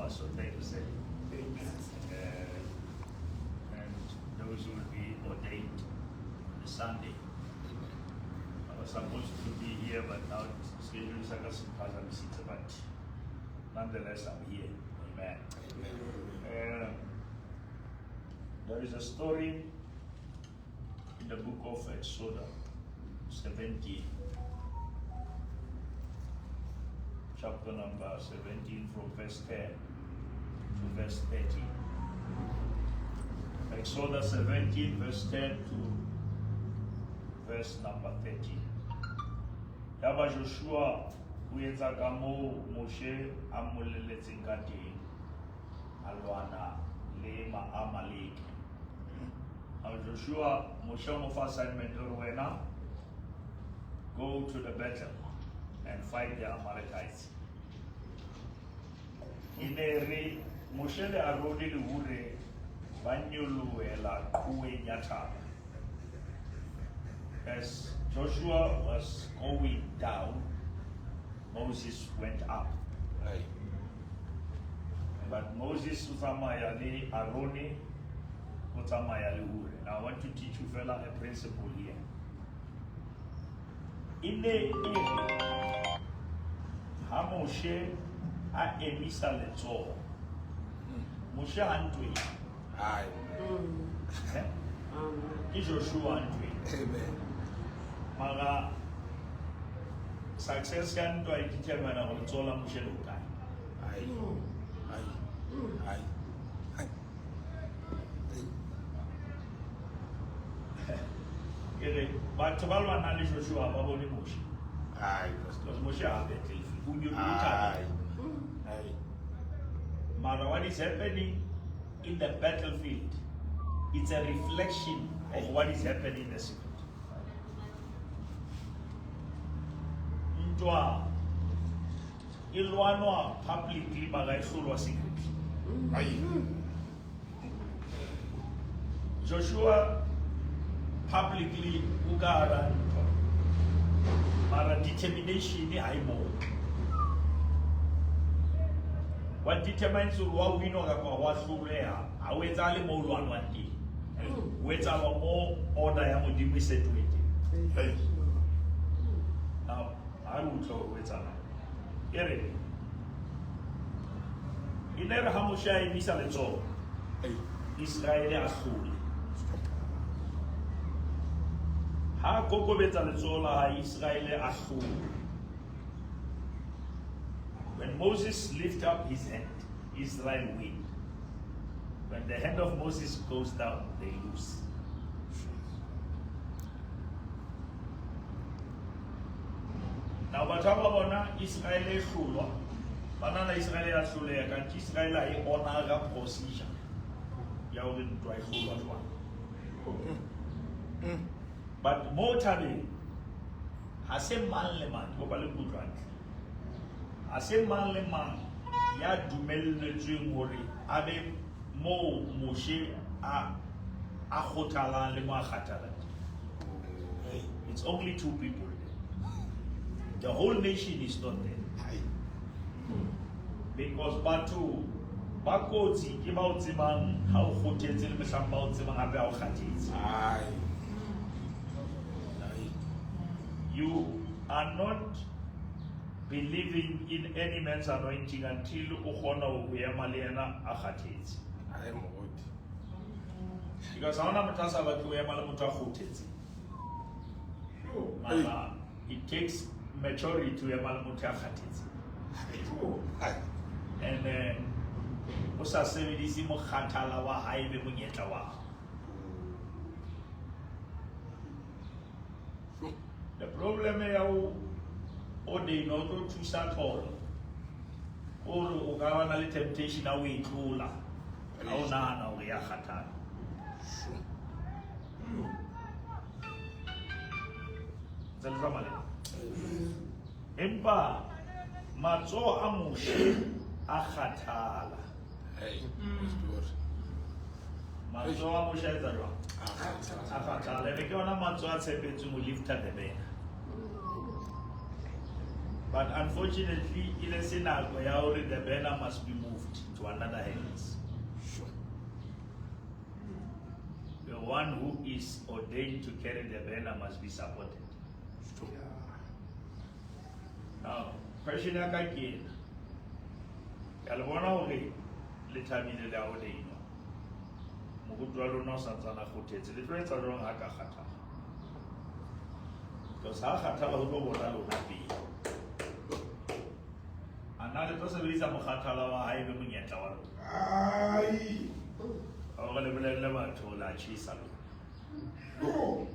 Pastor. Thank you, sir. And those who will be ordained on Sunday. I was supposed to be here, but now schedule is but nonetheless, I'm here. Amen. Amen. There is a story in the book of Exodus 17, chapter number 17, from verse 10 to verse 13. Exodus 17, verse 10 to verse number 13. Yaba Joshua o etsa ka moo Moshe a mmolelletseng ka teng, a lwana le Maamaleke. Now Joshua, Moshe o mo fa assignment hore wena go to the battle and fight the Amalekites. E ne re Moshe le Arone le Hure ba nyolohela qhoweng ya thaba. As Joshua was going down, Moses went up. Aye. But Moses o tsamaya le Arone, o tsamaya le Hure. Now I want to teach you fella a principle here. E ne e re ha Moshe a emisa letsoho, Moshe ha ntweng. Aye. Eh? Ke Joshua ntweng. Amen. Mara success ya ntwa e determine hore letsoho la Moshe le hokae. Aye. Aye. Aye. Aye. Ke re batho ba lwanang le Joshua ba bone Moshe. Aye, Pastor. Because Moshe ha battlefield. O nyolohile Aye. thabeng. Aye. Mara what is happening in the battlefield, it's a reflection of what is happening in the secret. Ntwa e lwanwa publicly mara e hlolwa secretly. Aye. Joshua publicly o ka hara ntwa, mara determination ha e moo. What determines hore wa winwa kapa wa hloleha ha o etsahale moo o lwanwang teng, o etsahala mo order ya Modimo e setuweng teng. Hey. Now ha re utlwe hore o etsahalang. E re e ne re ha Moshe a emisa letsoho, Hey. Israele a hlole. Ha a kokobetsa letsoho la hae, Israele a hlole. When Moses lift up his hand, Israel win. When the hand of Moses goes down, they lose. Now batho ba bona Israel e hlolwa, ba nahana Israel ya hloleha, kanthe Israel ha e honora procedure ya hore ntwa e hlolwa jwang. But mo thabeng ha se mang le mang, ke kopa le nkutlwe hantle, ha se mang le mang ya dumelletsweng hore a be moo Moshe a kgothalang le mo a kgathalang teng. It's only two people there. The whole nation is not there. Aye. Because batho ba kotsi ke ba o tsebang ha o kgothetse le mohlang ba o tsebang hape ha o kgathetse. Aye. Aye. You are not believing in any man's anointing until o kgona ho ema le yena a kgathetse. Aye, moruti. Because ha hona motho a sa batle ho ema le motho a kgothetse. Mara it takes maturity to ema le motho a kgathetse. Aye. And o sa sebedise mokgathala wa hae be monyetla wa hao. The problem ya ho ordain o tlo thusa tlholo, hore o ka ba na le temptation ya ho e tlola ha o nahana hore ya kgathala. Ntse le tsamaya le nna? Empa matsoho a Moshe a kgathala. Hey, pastor. Matsoho a Moshe a etsa jwang? A kgathala. A kgathala. Ebe ke yona matsoho a tshepetsweng ho lifta the banner. But unfortunately, e le se nako ya hore the banner must be moved to another hands. Sure. The one who is ordained to carry the banner must be supported. Sure. Now, question ya ka ke ena. Ke a le bona hore le thabile le a ordainwa. Moruti wa lona o santsane a kgothetse. Le tlo etsa jwang ha ka kgathala? Because ha kgathala ho tlo bona lona pele. A na le tlo sebedisa mokgathala wa hae be monyetla wa lona? Ai. Hore le bolelle batho la tjhesa lona. Yo.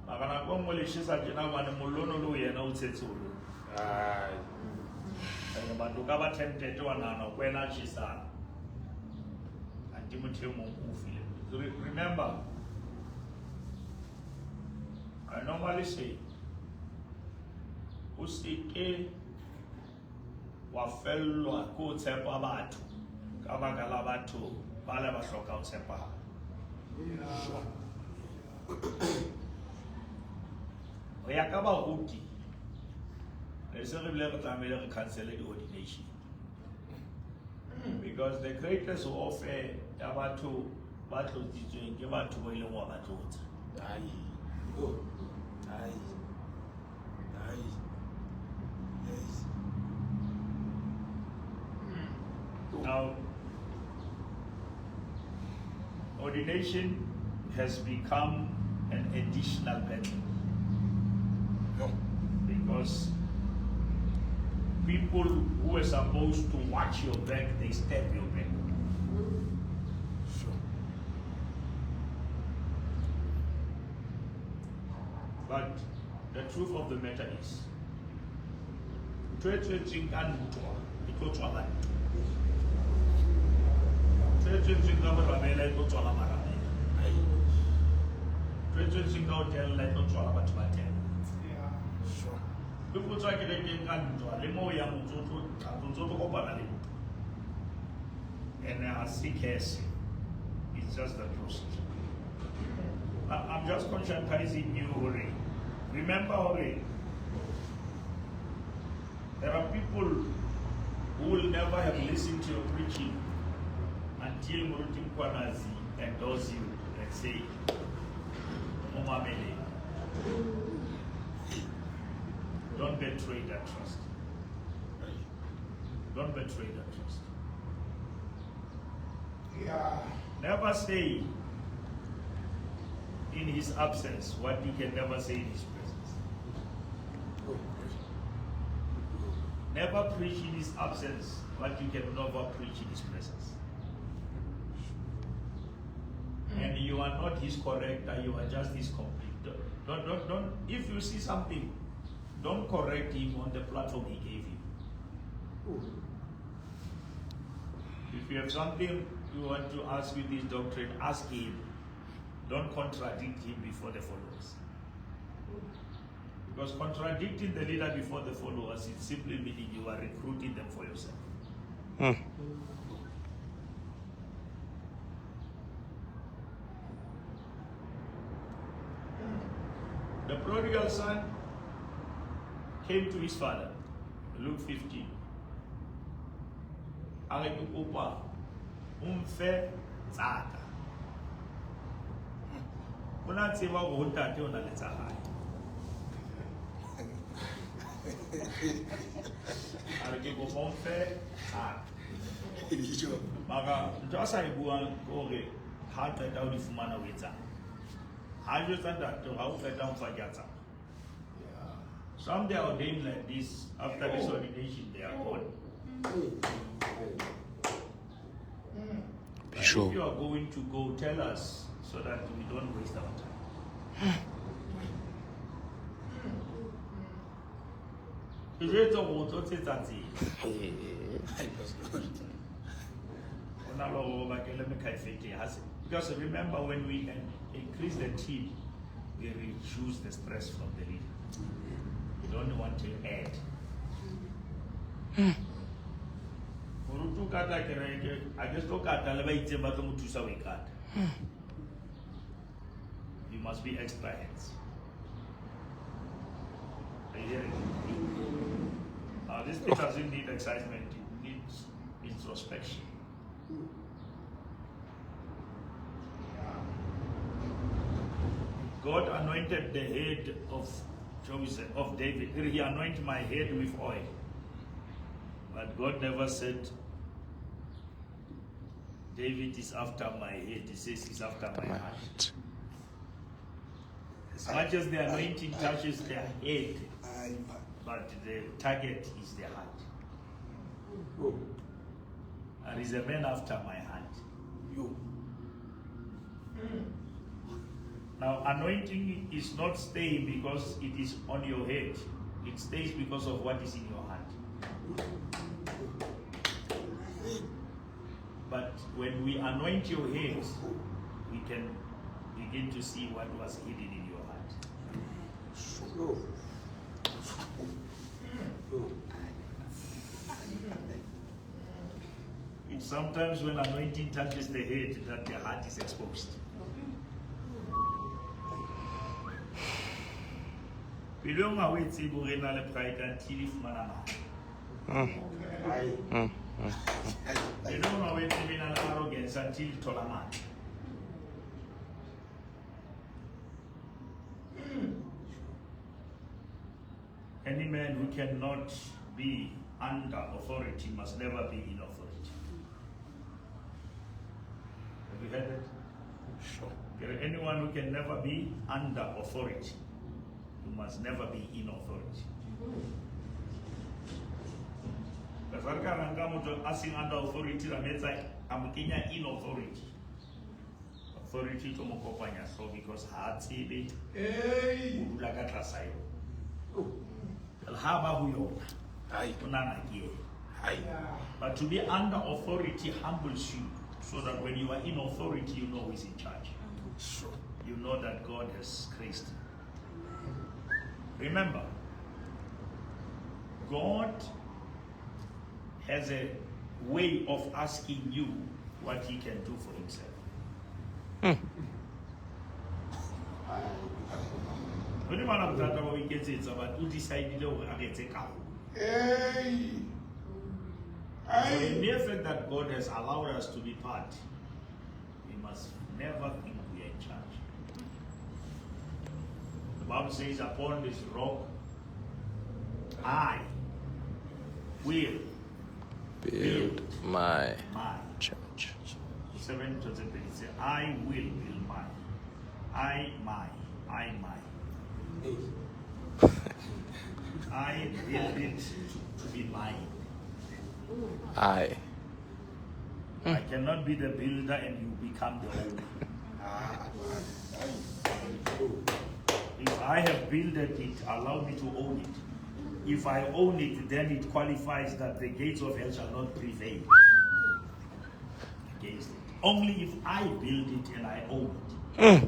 Mara nako e nngwe le tjhesa tjena hobane mollo ono le ho yena o tshetse ho lona. Ai. Ene batho ka ba tempted wa nahana hore ke wena a tjhesang. Ante motho e mong o file. Remember, I normally say, o seke wa fellwa ke ho tshepa batho ka baka la batho ba le ba hloka ho tshepahala. Ho ya ka baruti, re se re bile re tlamehile re cancel di-ordination. Because the greatest warfare ya batho ba tlotsitsweng ke batho ba ileng wa ba tlotsa. Ai. Ai. Ai. Yes. Now, ordination has become an additional battle. Yo. Because people who were supposed to watch your back, they stab your back. Sure. But the truth of the matter is, ntho e tswetsweng ka ntwa e tlo tswala ntwa. Ntho e tswetsweng ka borabela e tlo tswala marabela. Ai. Ntho e tswetsweng ka ho tella e tlo tswala batho ba tella. Sure. If o tswa kerekeng ka ntwa le moo o yang o ntso tlo tla, o ntso tlo kopana le ntwa. And ha se curse. It's just the procedure. I'm just conscientizing you hore remember hore there are people who will never have listened to your preaching until Moruti Mkhwanazi endorse you and say, Momamele. Don't betray that trust. Ai. Don't betray that trust. Yeah. Never say in his absence what you can never say in his presence. Never preach in his absence what you can never preach in his presence. And you are not his corrector, you are just his complete. Don't, if you see something, don't correct him on the platform he gave you. If you have something you want to ask with his doctrine, ask him. Don't contradict him before the followers. Because contradicting the leader before the followers is simply meaning you are recruiting them for yourself. The prodigal son came to his father, Luke 15. A re ke kopa o mfe tsaka. O na tseba hore ho ntate o na le tsa hae. A re ke kopa o mfe tsaka. Mara ntho a sa e buang ke hore ha qeta ho di fumana o etsang. Ha jwetsa ntate hore ha o qeta ho mfa ke a tsamaya. Some they are ordained like this. After this ordination, they are gone. Be But sure. If you are going to go, tell us so that we don't waste our time. Ke jwetse hore o tlo tsetsa tsela. Ai, pastor. Ho na le hore o bakele mekhaifete ha se. Because remember, when we increase the team, we reduce the stress from the leader. We don't want to add. Moruti o kata kereke, a ke tlo kata le ba itseng ba tlo mo thusa ho e kata. You must be extra hands. Are you hearing me? Destiny doesn't need excitement, it needs introspection. God anointed the head of Joseph, of David. He anointed my head with oil. But God never said, David is after my head. He says he's after my heart. As much as the anointing touches the head, but the target is the heart. There is a man after my heart. You. Now, anointing is not staying because it is on your head. It stays because of what is in your heart. But when we anoint your head, we can begin to see what was hidden in your heart. It's sometimes when anointing touches the head that the heart is exposed. Pelo e nngwe ha o e tsebe hore e na le pride until e fumana matla. Pelo e nngwe ha o e tsebe e na le arrogance until e thola matla. Any man who cannot be under authority must never be in authority. Have you heard it? Sure. There anyone who can never be under authority, you must never be in authority. Ka re ka ra nka motho a seng under authority ra mo etsa a mo kenya in authority. Authority e tlo mo kopanya hlooho because ha a tsebe Hey. ho dula ka tlasa yona. Jwale ha ba ho yona, Hai. o nahana ke yena. Hai. But to be under authority humbles you so that when you are in authority, you know who is in charge. Sure. You know that God has graced you. Remember, God has a way of asking you what he can do for himself. Modimo ha ana bothata ba ho iketsetsa, but o decide-ile hore a re etse karolo. Hey. For the Hey. mere fact that God has allowed us to be part, we must never think we are in charge. The Bible says, upon this rock, I will Build my my church. 7 to the say, I will build my. I my. I my. I build it to be mine. I. I cannot be the builder and you become the owner. If I have builded it, allow me to own it. If I own it, then it qualifies that the gates of hell shall not prevail against it. Only if I build it and I own it.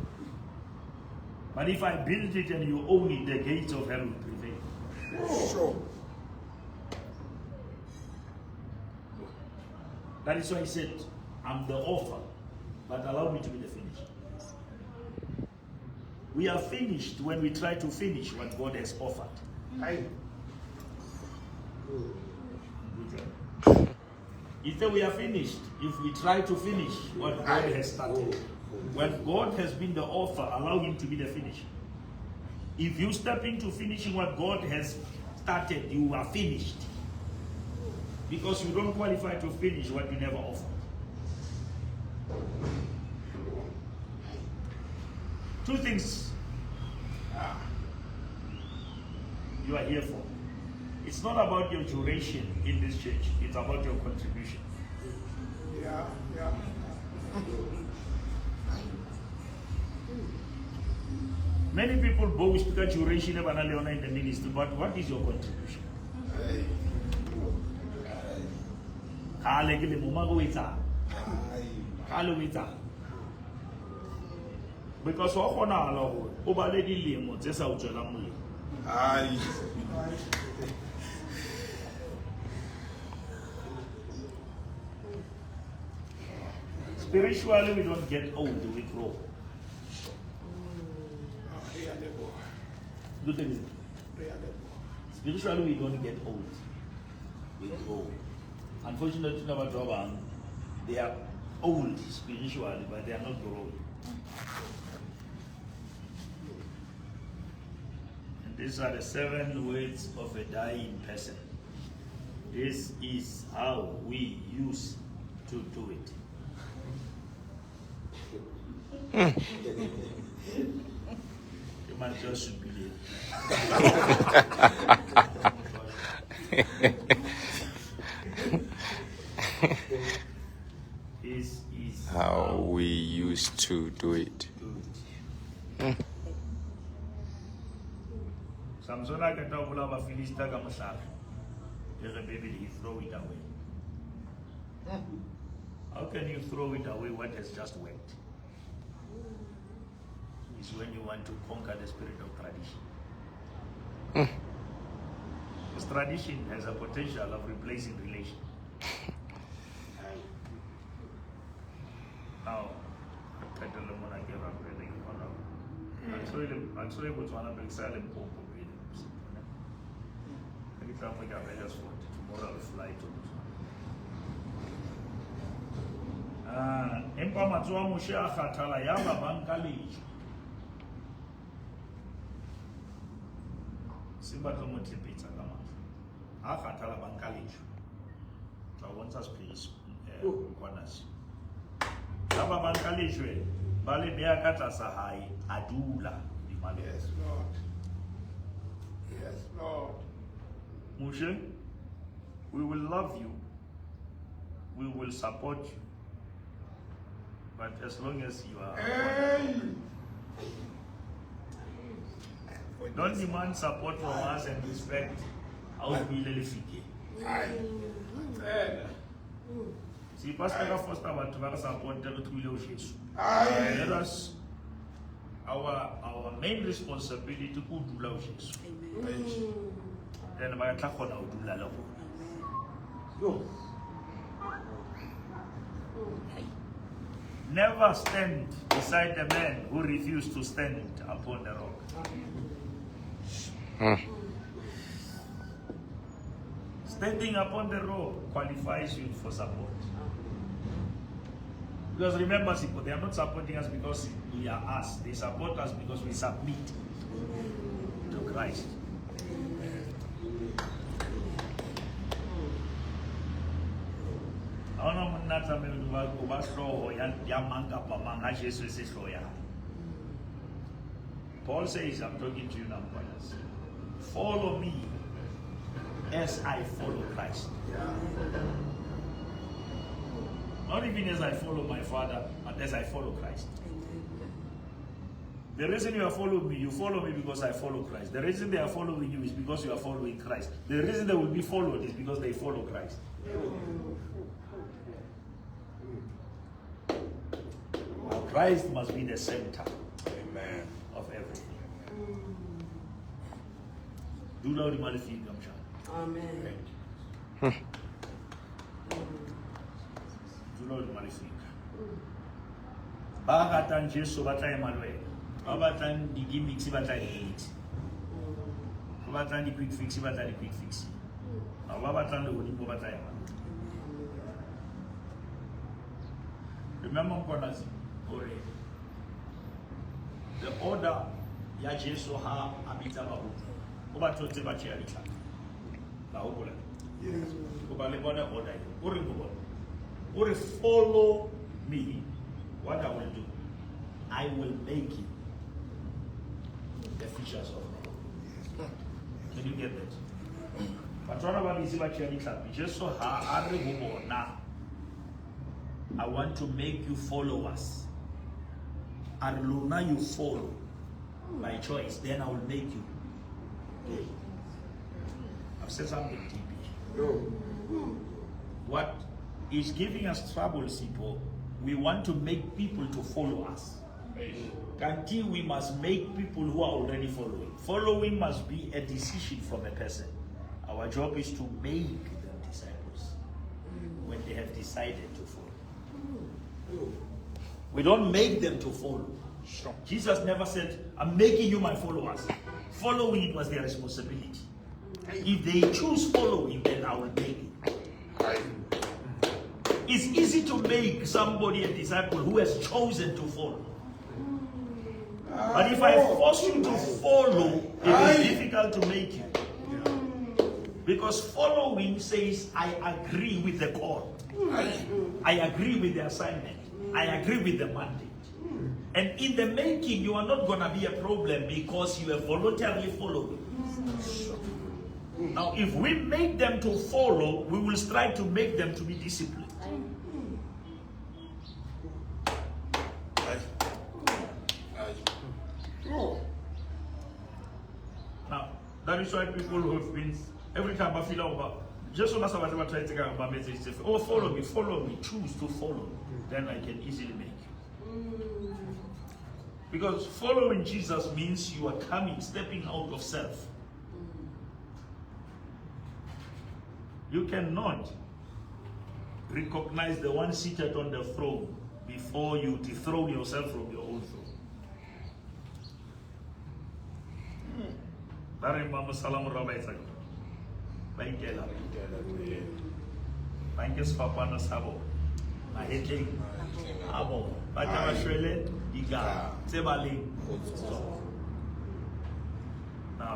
But if I build it and you own it, the gates of hell will prevail. Sure. That is why he said, I'm the author, but allow me to be the finisher. We are finished when we try to finish what God has offered. Hai. He said we are finished if we try to finish what God has started. When God has been the author, allow him to be the finisher. If you step into finishing what God has started, you are finished. Because you don't qualify to finish what you never offered. Two things you are here for. It's not about your duration in this church, it's about your contribution. Yeah, yeah. Many people boast because duration ba na le yona in the ministry, but what is your contribution? Kgale ke le mo, mare o etsang? Kgale o etsang? Because wa kgonahala hore o ba le dilemo tse sa o tswelang molemo. Hai. Spiritually, we don't get old, we grow. Re a leboha. Good thing is, Re a leboha. spiritually, we don't get old. We grow. Unfortunately, na batho ba bang, they are old spiritually, but they are not growing. And these are the 7 words of a dying person. This is how we used to do it. Ke mantswe a supileng. This is How we used to do it. do it. Samson a qeta ho bolaya Bafilista ka mohlala. E re Bibele, he throw it away. How can you throw it away what has just worked? Is when you want to conquer the spirit of tradition. Because tradition has a potential of replacing relation. Now, qetelle mona ke rapele ke kgona ho- Ha ke so ye Botswana pele, ke sa ya Limpopo pele. Ha ke tla mo ke a Abbotsford, tomorrow I will fly to Botswana. Empa matsoho a Moshe a kgathala, yaba ba nka lejwe. Se ba tlo mo tlepetsa ka matla. Ha kgathala ba nka lejwe. Tla o bontsha sephiri Mkhwanazi. Yaba ba nka lejwe, ba le beha ka tlasa hae, a dula hodima lona. Yes, Lord. Yes, Lord. Moshe, we will love you. We will support you. But as long as you are... Hey! Don't demand support from us and respect how we le lefike. Aye. See, Pastor ka foster batho ba re support re tlohile ho Jesu. Aye. Let us, our main responsibility ke ho dula ho Jesu. Amen. Then ba tla kgona ho dula le rona. Yo. Never stand beside a man who refused to stand upon the rock. Standing upon the rock qualifies you for support. Because remember, Sipho, they are not supporting us because we are us. They support us because we submit to Christ. Ha hona monna a tlamehile ho ba hlooho ya mang kapa mang ha Jesu e se hlooho ya hae. Paul says, I'm talking to you now, brothers. Follow me as I follow Christ. Not even as I follow my father, but as I follow Christ. The reason you are following me, you follow me because I follow Christ. The reason they are following you is because you are following Christ. The reason they will be followed is because they follow Christ. Now, Christ must be the center Amen. of everything. Dula hodima lefika, mshana. Amen. Dula hodima lefika. Ba ratang Jesu ba tla ema le wena. Ba batlang di-gimmicks ba tla di-gimmicks. Ba batlang di-quick fix ba tla di-quick fix. Ba batlang lehodimo ba tla ema. Remember Mkhwanazi, hore the order ya Jesu ha a bitsa barutuwa, o ba thotse ba tjheha ditlhapi. La hopola? Yes. Hoba le bone order eo. O reng ho bona? O re, follow me, what I will do, I will make you the fishers of men. Can you get that? Batho bana ba busy ba tjheha ditlhapi. Jesu ha a re ho bona, I want to make you followers. A re lona you follow by choice, then I will make you. I've said something deep here. No. What is giving us trouble, Sipho, we want to make people to follow us. Kanti we must make people who are already following. Following must be a decision from a person. Our job is to make them disciples when they have decided to follow. We don't make them to follow. Sure. Jesus never said, I'm making you my followers. Following it was their responsibility. If they choose following, then I I will make you. It's easy to make somebody a disciple who has chosen to follow. But if I force you to follow, it is difficult to make you. Because following says, I agree with the call. I agree with the assignment. I agree with the mandate. And in the making, you are not going to be a problem because you have voluntarily followed. Now, if we make them to follow, we will try to make them to be disciplined. Now, that is why people who have been, every time I feel over, just when I try to message, oh, follow me, choose to follow, then I can easily make you. Because following Jesus means you are coming, stepping out of self. You cannot recognize the one seated on the throne before you dethrone yourself from your own throne. Now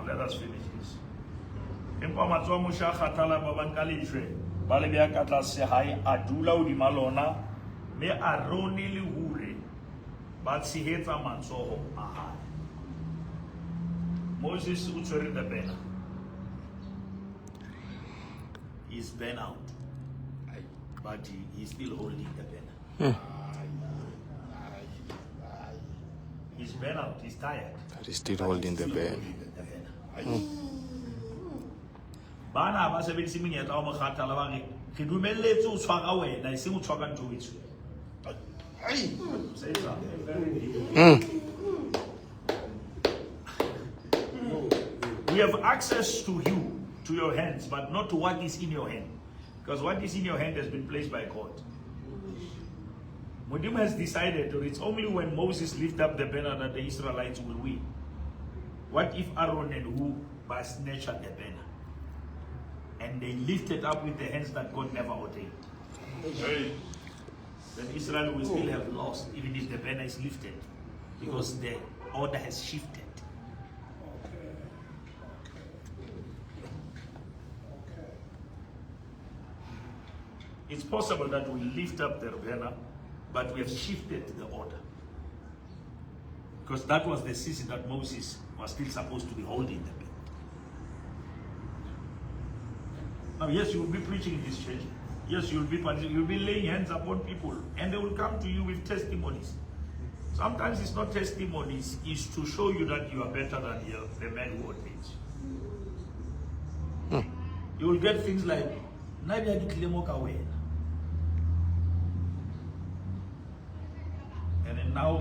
let us finish this. Empa matsoho a Moshe a kgathala ba banka lejwe ba le beha ka tlase hae a dula hodima lona mme Arone le Hure ba tshehetsa matsoho a hae. Moses o tshwere the banner. He's burned out, but he's still holding the banner. He's burned out, he's tired. But he's still holding the banner. Bana ba sebedise menyetla wa mokgathala ba re re dumelletse ho tshwara wena eseng ho tshwara ntho e tshwere. Say something. We have access to you, to your hands, but not to what is in your hand. Because what is in your hand has been placed by God. Modimo has decided that it's only when Moses lifted up the banner that the Israelites will win. What if Aaron and Hur snatched the banner? And they lifted up with the hands that God never ordained. Hey. Then Israel will still have lost, even if the banner is lifted, because the order has shifted. Okay. It's possible that we lift up the banner, but we have shifted the order. Because that was the season that Moses was still supposed to be holding the banner. Now, yes, you will be preaching in this church. Yes, you will be you'll be laying hands upon people, and they will come to you with testimonies. Sometimes it's not testimonies, it's to show you that you are better than the man who ordains you. You will get things like, and then now,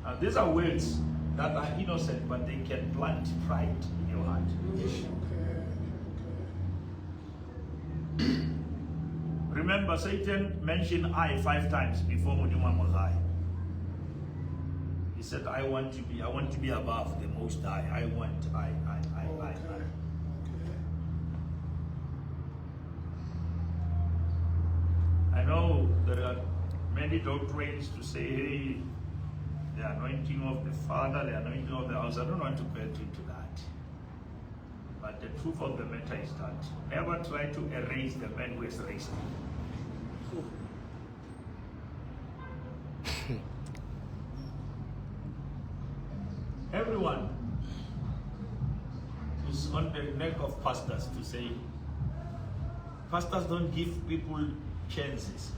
now, these are words that are innocent, but they can plant pride in your heart. Okay. Remember, Satan mentioned I 5 times before Modimo a mo raya. He said, I want to be above the Most High. I want, I. Okay. I know there are many doctrines to say, hey, the anointing of the Father, the anointing of the house. I don't want to get into that. But the truth of the matter is that never try to erase the man who has raised you. Everyone is on the neck of pastors to say, pastors don't give people chances.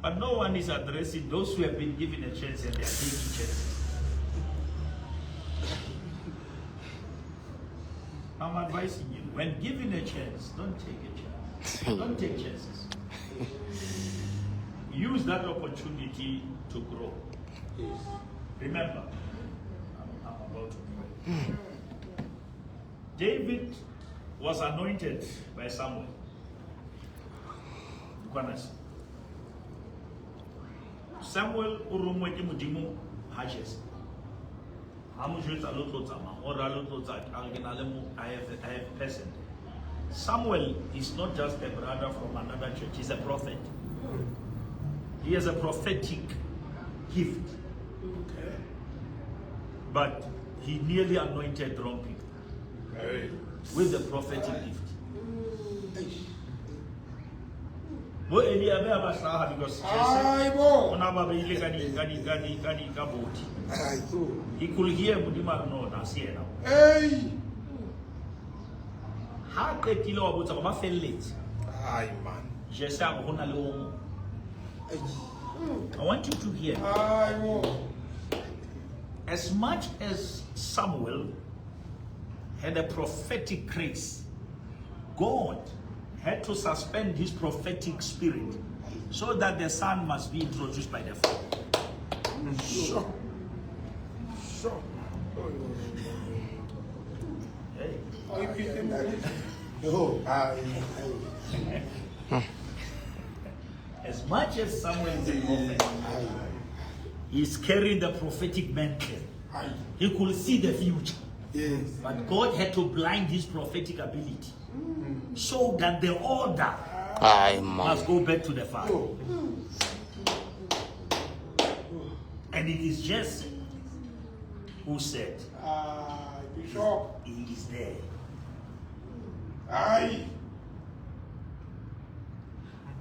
But no one is addressing those who have been given a chance and they are taking chances. I'm advising you, when given a chance, don't take a chance. Don't take chances. Use that opportunity to grow. Yes. Remember, I'm about to pray. David was anointed by Samuel. Samuel o rongwe ke Modimo ha Jesse. Ha mo jwetsa lo tlo tsamaya, o ra lo tlo tsa a re ke na le mo I have person. Samuel is not just a brother from another church, he's a prophet. He has a prophetic gift. Okay. But he nearly anointed wrong people Hey. with the prophetic gift. Bo Eliabe a ba hlaha because Jesse Hayi o bo. na ba beile ka di ka di ka di ka di ka boti. Ai. He could hear Modimo a re no, ha se yena. Hey. Ha a qetile wa botsa gore ba felletse. Ai man. Jesse a re ho na le o mong. Ai. I want you to hear. Hayi bo. As much as Samuel had a prophetic grace, God had to suspend his prophetic spirit so that the son must be introduced by the father. Sure. Sure. Hey. Ayiphinde mfundisi. Yo, ai. Ai. As much as Samuel is a prophet, he's carrying the prophetic mantle. Ai. He could see the future. Yes. But God had to blind his prophetic ability so that the order Ay, man. must go back to the father. And it is Jesse who said, Hayi Bishop. He is there. Hayi.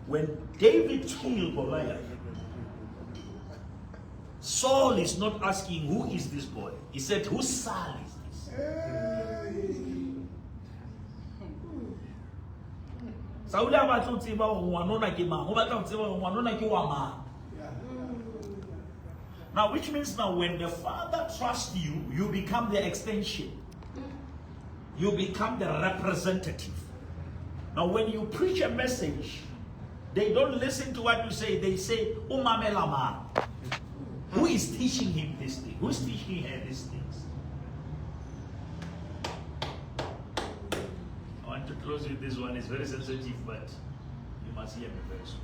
When David killed Goliath, Saul is not asking, who is this boy? He said, whose son is this? Hey. Saul a batla ho tseba hore ngwanona ke mang. O batla ho tseba hore ngwanona ke wa mang. Yeah. Now, which means now when the father trusts you, you become the extension. You become the representative. Now, when you preach a message, they don't listen to what you say. They say, "O mamela mang." Who is teaching him this thing? Who is teaching her these things? I want to close with this one. It's very sensitive, but you must hear me very soon.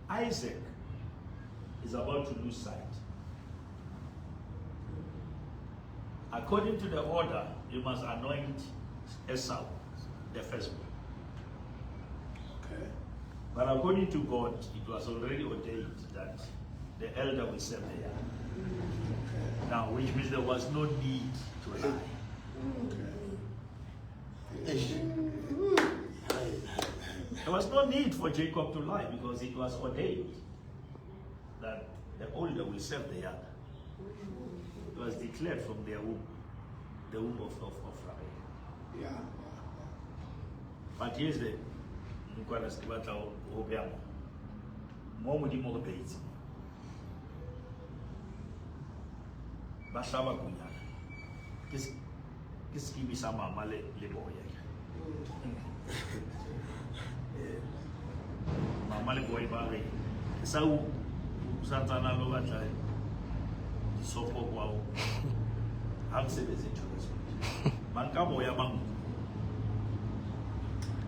Isaac is about to lose sight. According to the order, you must anoint Esau, the firstborn. Okay. But according to God, it was already ordained that the elder will serve the younger. Okay. Now, which means there was no need to lie. Okay. There was no need for Jacob to lie because it was ordained that the older will serve the younger. It was declared from their womb, the womb of Rebekah. Yeah. But here's the nkwala se ke batla ho beha mo. Mo Modimo o re beetse. Ba hlaba konyana. Ke scheme sa mama le boya. Mama le boy ba re sa o santsana lo batla disopo kwao. Ha re sebetse ntho e so. Ba nka boya ba nku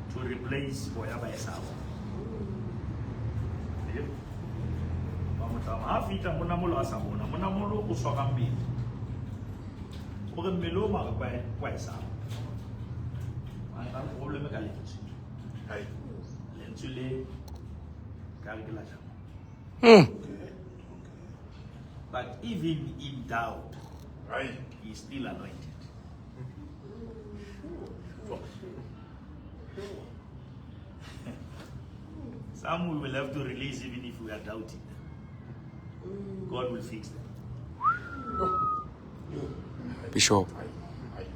to replace boya ba Esau. Yep. Ba mo tlama. Ha fihla monamolo a sa bona, monamolo o tshwara mmele. O re mmele o mare kwa Esau. Ba nka problem ka lentswe. Ai. Lentswe le ka re ke la jang. Okay. But even in doubt, Ai. he is still anointed. Some we will have to release even if we are doubting them. God will fix them. Bishop. Ai. Ai.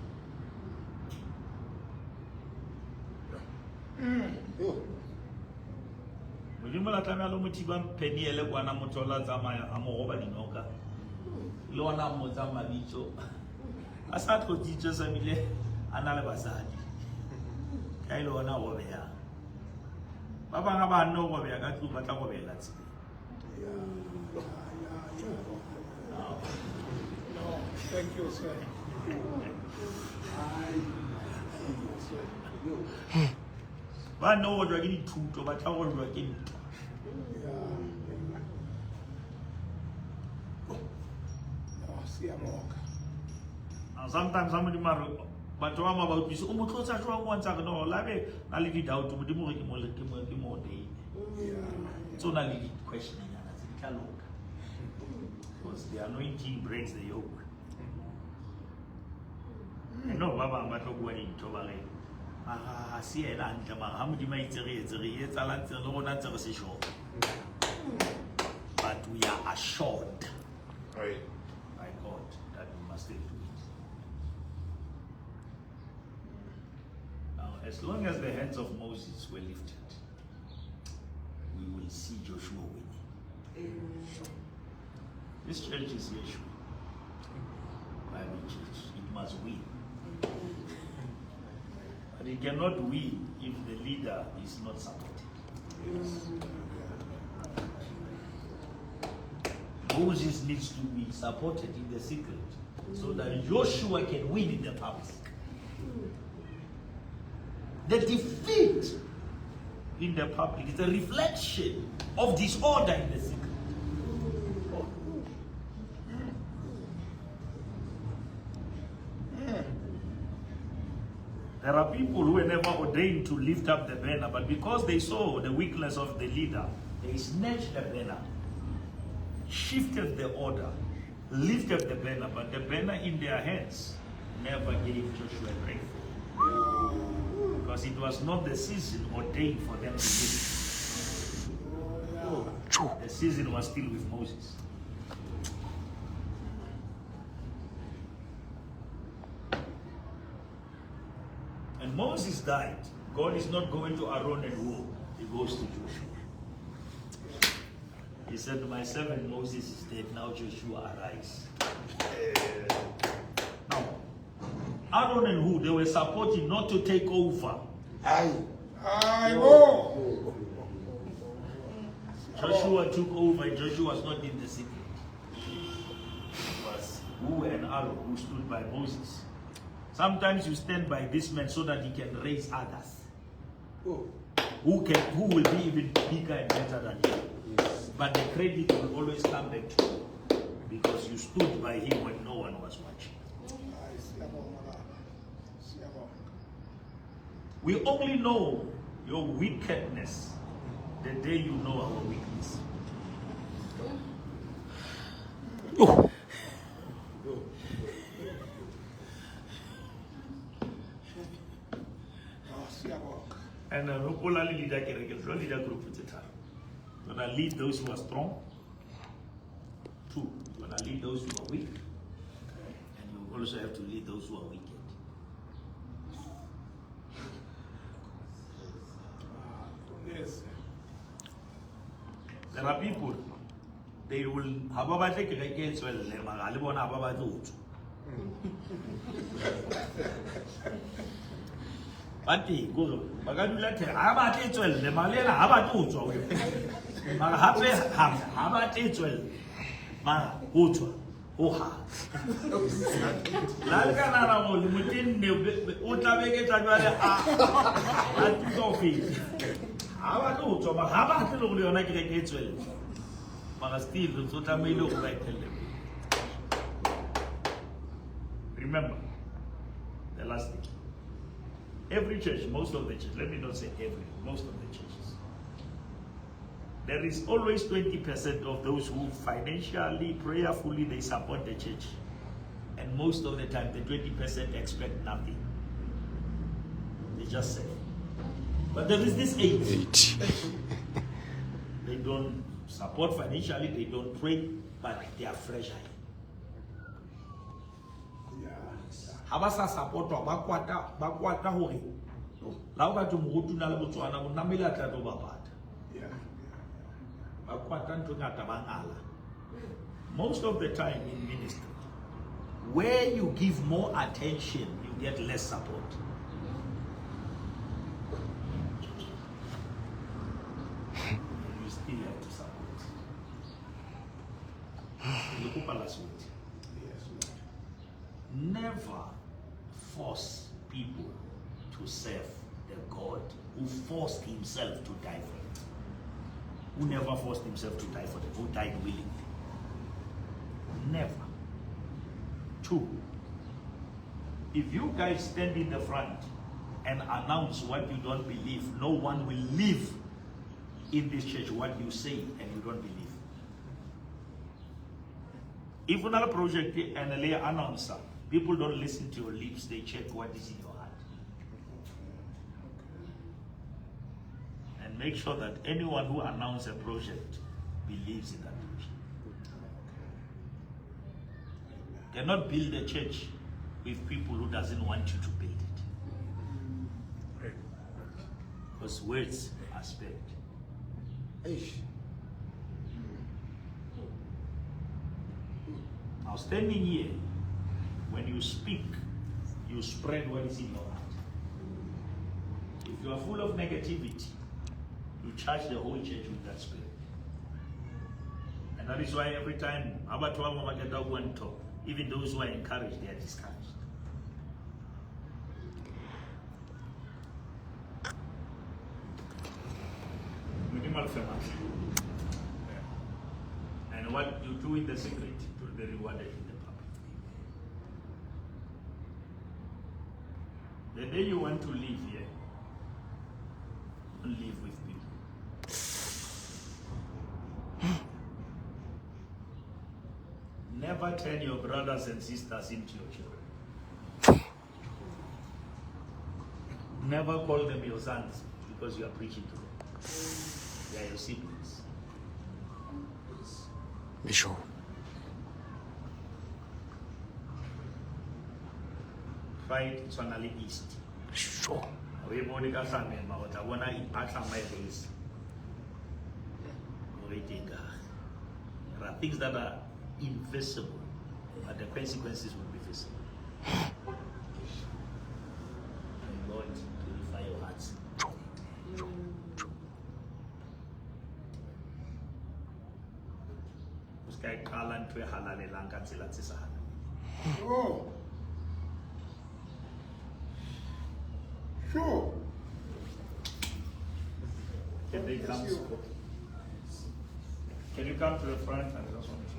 Modimo la tlameha le mo thiba Peniele kwana motho o la tsamaya a mo roba dinoka. Le ona a mmotsang mabitso. A sa tlotsitswe sa bile a na le basadi. Ka e le ona robeyang. Ba bang ha ba nne ho robeha ka tlung ba tla robehela tseleng. Yeah. No, thank you, sir. Hayi. Thank you, sir. Ba nne ho rojwa ke dithuto ba tla rojwa ke ntwa. Yeah. Oh, siyabonga. Now sometimes somebody mare batho ba bang ba utlwise o mo tlotsa jwang wa ntsa re no labe na le di-doubt modimo re ke mo ke mo ke mo ordain Yeah. tso na le di-question nyana tse di tla loka because the anointing breaks the yoke. No ba bang ba tlo bua dintho ba re mara ha se yena hantle mara ha modimo a itse re etse re etsalang ntse le rona ntse re se sure, but we are assured Ai. by God that we must still do it. Now, as long as the hands of Moses were lifted, we will see Joshua winning. This church is Yeshua. Bible church. It must win. But it cannot win if the leader is not supported. Moses needs to be supported in the secret so that Joshua can win in the public. The defeat in the public is a reflection of disorder in the secret. There are people who were never ordained to lift up the banner, but because they saw the weakness of the leader, they snatched the banner, shifted the order, lifted the banner, but the banner in their hands never gave Joshua a breakthrough. Because it was not the season ordained for them to lift. True. The season was still with Moses. And Moses died. God is not going to Aaron and Hur. He goes to Joshua. He said, my servant Moses is dead. Now Joshua, arise. Now, Aaron and Hur, they were supporting not to take over. Ai. Hayi bo. Joshua took over and Joshua was not in the secret. It was Hur and Aaron who stood by Moses. Sometimes you stand by this man so that he can raise others Oh. who will be even bigger and better than him. But the credit will always come back to you because you stood by him when no one was watching. Hayi siyabonga baba. Siyabonga. We only know your wickedness the day you know our weakness. Oh. Oh, siyabonga. And hopola le leader kereke, le tlo leader group tse tharo. You're gonna lead those who are strong. Two, you're gonna lead those who are weak. And you also have to lead those who are wicked. Yes. There are people, they will ha ba batle kereke e tswelle mara le bona ha ba batle ho tswa. Ba teng kore ba ka dula the ha batle e tswelle mara le ena ha batle ho tswa ho yona. Mara hape ha batle e tswelle mara ho tswa ho hang. La le ka nahana hore le mo tenne o tla be ke tla jwale a tuka ho feta. Ha batle ho tswa mara ha batle le hore le yona kereke e tswelle. Mara still re ntso tlamehile hore ba etelle pele. Remember, the last thing. Every church, most of the church, let me not say every, most of the churches, there is always 20% of those who financially, prayerfully, they support the church. And most of the time, the 20% expect nothing. They just say. But there is this 8. 8. They don't support financially, they don't pray, but they are fragile. Yeah. Ha ba sa support-wa, ba kwata hore la o ka thwe moruti o na le Botswana, o namele a tla tlo bapata. Yeah. Ba kwata ntho e ngata, ba ngala. Most of the time in ministry, where you give more attention, you get less support. You still have to support. Le kopa la Sotho. Yes, Lord. Never force people to serve the God who forced himself to die for you. who never forced himself to die for them, who died willingly. Never. Two, if you guys stand in the front and announce what you don't believe, no one will live in this church what you say and you don't believe. If another project and a lay announcer, people don't listen to your lips, they check what is in your heart. And make sure that anyone who announces a project believes in that project. Cannot build a church with people who doesn't want you to build it. Because words are spirit. Eish. Now standing here, when you speak, you spread what is in your heart. If you are full of negativity, you charge the whole church with that spirit. And that is why every time abatho ba bangwe ba qeta ho bua ntho, even those who are encouraged, they are discouraged. Modimo a le fe matla. And what you do in the secret will be rewarded in the public. The day you want to live here, don't live with people. Never turn your brothers and sisters into your children. Never call them your sons because you are preaching to them. They are your siblings. Bishop. Fight tshwana le east. Sure. O e bone ka hlamema o tla bona e phatlama e race. O e teng ka gare. There are things that are invisible, but the consequences will be visible. May God purify your hearts. True. True. True. O se ka e qala ntho e halalelang ka tsela tse sa halaleleng. Oh. Sure. Can they come? Can you come to the front? I just want to.